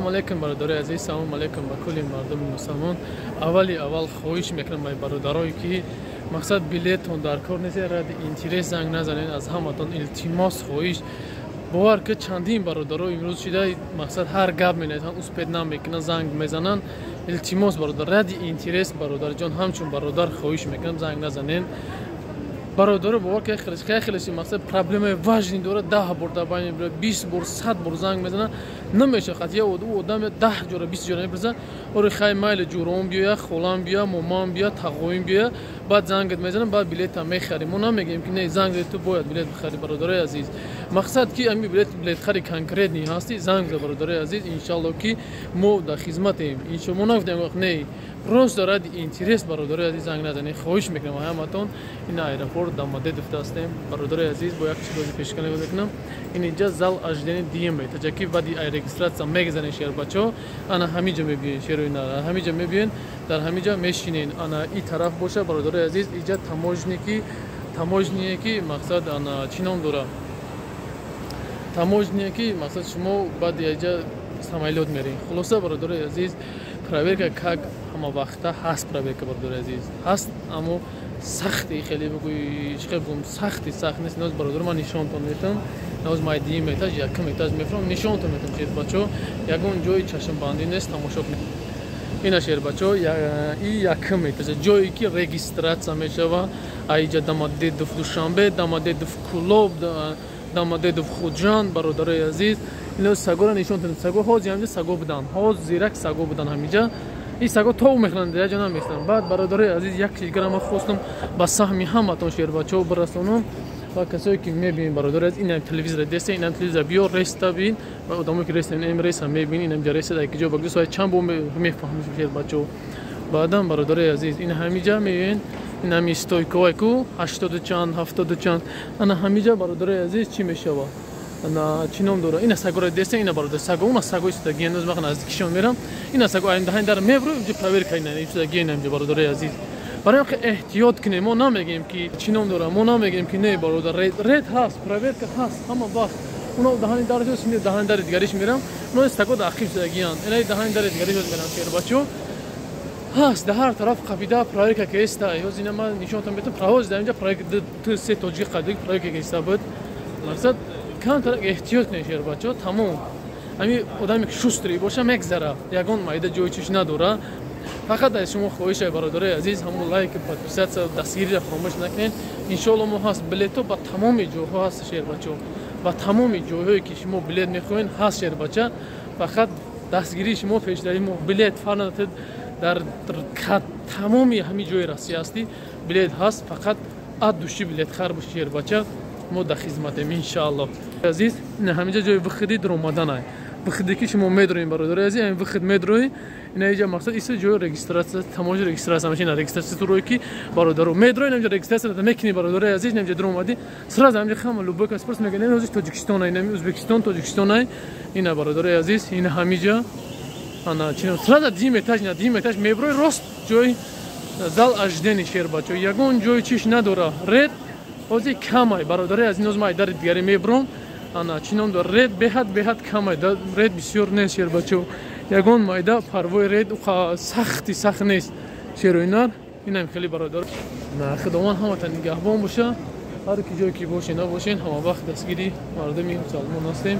Салом алейкум, бародарои азиз, салом алейкум ба кулли мардуми мусалмон. Аввали аввал хоҳиш мекунам ба бародарое, ки мақсад билетон дар кор нест, ради интерес занг назанед. Аз ҳаматон илтимос, хоҳиш. Бовар ки чандин бародаро имрӯз шида, мақсад ҳар гап менависанд, успеть намекунанд, занг мезананд. Илтимос, бародар, ради интерес, бародарҷон, ҳамчун бародар хоҳиш мекунам, занг назанед, бародаро. Бовар ки хеле мақсад проблемаи важный дорад, 10 бор дар байн мебирад, 20 бор, 100 бор занг мезанад, намеша. Хат я одам 10 ҷора, 20 ҷора мепурсад. Ори, хай, майли, ҷуром биёя, холам биёя, момам биёя, тағоим биёя, баъд зангат мезанам, баъд билета мехарӣ. Мо намегӯем, ки не, занг зад, ту бояд билет бихарӣ. Бародарои азиз, мақсад ки ами билет, билетхари конкретный ҳастӣ, занг за, бародарои азиз. Иншалло, ки мо дар хизматем. Мо нагуфтем не, просто ради интерес, бародарои азиз, занг назанед, хоҳиш мекунам ҳаматон. Ин аэропорт Домодедово ҳастем, бародарои азиз. Бо як чиз пешкана мекунам. Ин инҷа зал ожидания дием этажа, ки баъди регистрация мегзанед, шербачо, ана ҳамиҷа мебиёен, шерои ҳамиҷа мебиёен, дар ҳамиҷа мешинен. Ана и тараф боша, бародарои азиз, иҷа таможники, таможние ки мақсад ана чӣ ном дора, таможние ки мақсад шумо баъди иҷа самолёт мерем. Хулоса, бародарои азиз, проверка как ҳама вақта ҳаст. Проверка, бародарои азиз, ҳаст, аммо сахти хеле бигӯй, чӣ хел бигӯм, сахти сахт нест. Ноз, бародаро, ман нишонтон метам. Ноз май дуюм этаж, якум этаж мефурам, нишонтон метам, шербачо. Ягон ҷои чашмбандӣ нест, тамошо кунед. Ина, шербачо, и якум этажа, ҷое ки регистрация мешава. Аиҷа Домодедово, Душанбе, Домодедово, Кӯлоб, Домодедово, Хуҷанд. Бародарои азиз, ино сагора нишонтон. Саго ҳозир ҳамиҷа саго буданд, ҳозирак саго буданд ҳамиҷа. Ин саго тов мехӯранд, яҷо наместанд. Баъд, бародарои азиз, як чизгара ман хостам ба саҳми ҳаматон, шербачаҳо, бирасонам ва касое ки мебинед, бародари азиз, инам телевизора деста, инам телевизора биё, реста бин ва одамое ки реста, инам реса мебин, инам ҷа реста дар ки ҷо ба гӯ чанд бо мефаҳмиш, шербачаҳо. Баъдан, бародарои азиз, ин ҳамиҷа мебинед, ин ҳами стойковай ку, ҳаштоду чанд, ҳафтоду чанд, ана ҳамиҷа, бародарои азиз, чӣ мешавад, ана чӣ ном дора, ина сагора деста, ина, бародар, саго, уна саго истодагӣ. Ноз маха наздикишон мерам. Ина саго айн даҳайн дар мебро, инҷа проверка ина истодагӣ, ина инҷа. Бародарои азиз, барои ки эҳтиёт кунем, мо намегӯем ки чӣ ном дора, мо намегӯем ки не, бародар, рейд ҳаст, проверка ҳаст ҳама вақт. Уно даҳани дар даҳани дари дигариш мерам, уно саго дар ақиб истодагианд, ина даҳани дари дигариш мерам. Шербачо, ҳаст, дар ҳар тараф қабида проверка ки эста. Ҳоз ина ман нишонтон метам, ҳоз дар инҷа проверка ду се тоҷик қадик проверка ки эста буд. Мақсад, камтар эҳтиёт кунед, шербачо, тамом. Ҳами одаме ки шустрый боша, мегзара, ягон майда ҷои чиш надора. Фақат аз шумо хоҳиша, бародарои азиз, ҳамон лайк, подписаться, дастгириро фаромӯш накунед. Иншоалло, мо ҳаст, билето ба тамоми ҷойҳо ҳаст, шербачо, ба тамоми ҷойҳое ки шумо билет мехоҳед, ҳаст, шербача. Фақат дастгирии шумо, пешдари мо билет фарқ дар тамоми ҳамин ҷои Россия ҳастӣ, билет ҳаст. Фақат от души билетхар боши, шербача, мо дар хизматем, иншаалло. Азиз, ҳаминҷа ҷои выходи дуромаданай, выходе ки шумо медроем, бародари азиз, ҳамин выход медрои. Ина иҷа мақсад иса ҷои регистрация, тамоши регистрация машина, регистрация турое ки, бародаро, медрои, инҷа регистрация мекунӣ, бародари азиз. Инҷа дуромадӣ, сразу ҳаминҷа ҳама любой кас пурс мекунад, ин ҳозир Тоҷикистон, ина Ӯзбекистон, Тоҷикистон. Ина, бародари азиз, ина ҳамиҷа ана чино сразу дуюм этаж, ина дуюм этаж меброи, рост ҷои зал ожидания, шербачо. Ягон ҷои чиш надора. Рейд ҳозир камай, бародари аз ин май дари дигаре мебром. Ана чӣ ном дора, рейд беҳад, беҳад камай, рейд бисёр нест, шербачо. Ягон майда парвои рейд сахти сахт нест, шероинар. Инам хеле, бародар, Худованд ҳамата нигаҳбон боша. Ҳар ки ҷое ки бошен, набошен, ҳама вақт дастгири мардуми мусалмон ҳастем.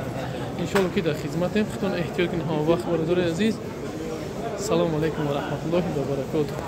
Иншоалло, ки дар хизматем. Худтон эҳтиёт кунед ҳама вақт, бародари азиз. Салому алайкум ва раҳматуллоҳи ва баракотуh.